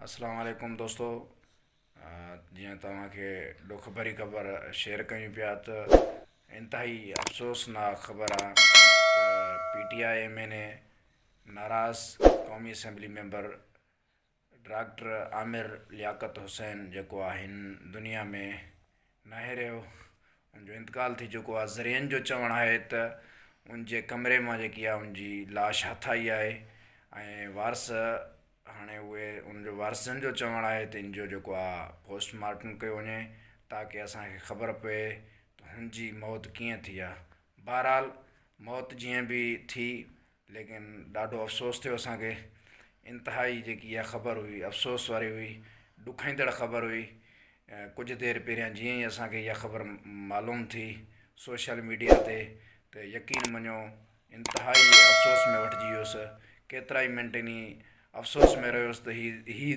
اسلام عليڪم دوستو جيئن توهان کي ڏک ڀري خبر شيئر ڪيون پيا ته انتهائي افسوسناڪ خبر آ ته P T I M N A ناراض قومي assembly member doctor Amir Liaquat Hussain جيڪو آ هن دنيا ۾ ناهي رهيو ان جو انتقال ٿي چڪو آ ذريعن جو چوڻ آهي ته ان جي ڪمري مان جيڪي آ ان جي لاش هٿ آئي آهي ۽ وارث هاڻي اهي ان جو وارثن جو چوڻ آهي ته ان جو جيڪو آ پوسٽ مارٽم ڪيو وڃي تاڪه اسان کي خبر پئي ته هن جي موت ڪيئن ٿي آ بهرحال موت جيئن به ٿي ليڪن ڏاڍو افسوس ٿيو اسان کي انتهائي جيڪي اها خبر هئي افسوس واري هئي ڏکائيندڙ خبر هئي ڪجهه دير پهريان جيئن ئي اسان کي اها خبر معلوم ٿي سوشل ميڊيا تي ته يقين مڃو انتهائي افسوس ۾ وٺجي ويس ڪيترا ئي منٽ انهي افسوس ۾ رهيس ته هي هي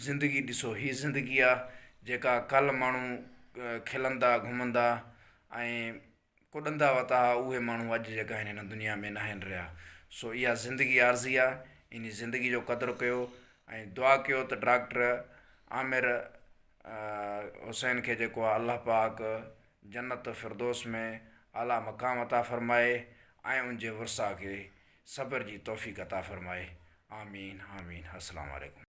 زندگي ڏسو هي زندگي آ جيڪا ڪل ماڻهو کلندا گهمندا ۽ ڪڏندا وتا ها اهي ماڻهو اڄ جيڪا آهن هن دنيا ۾ ناهن رهيا سو اها زندگي عارضي آ انهي زندگي جو قدر ڪيو ۽ دعا ڪيو ته ڊاڪٽر عامر حسين کي جيڪو آ الله پاڪ جنت فردوس ۾ اعليٰ مقام عطا فرمائي ۽ ان جي ورثا کي صبر جي توفيق عطا فرمائي آمين آمين السلام عليڪم.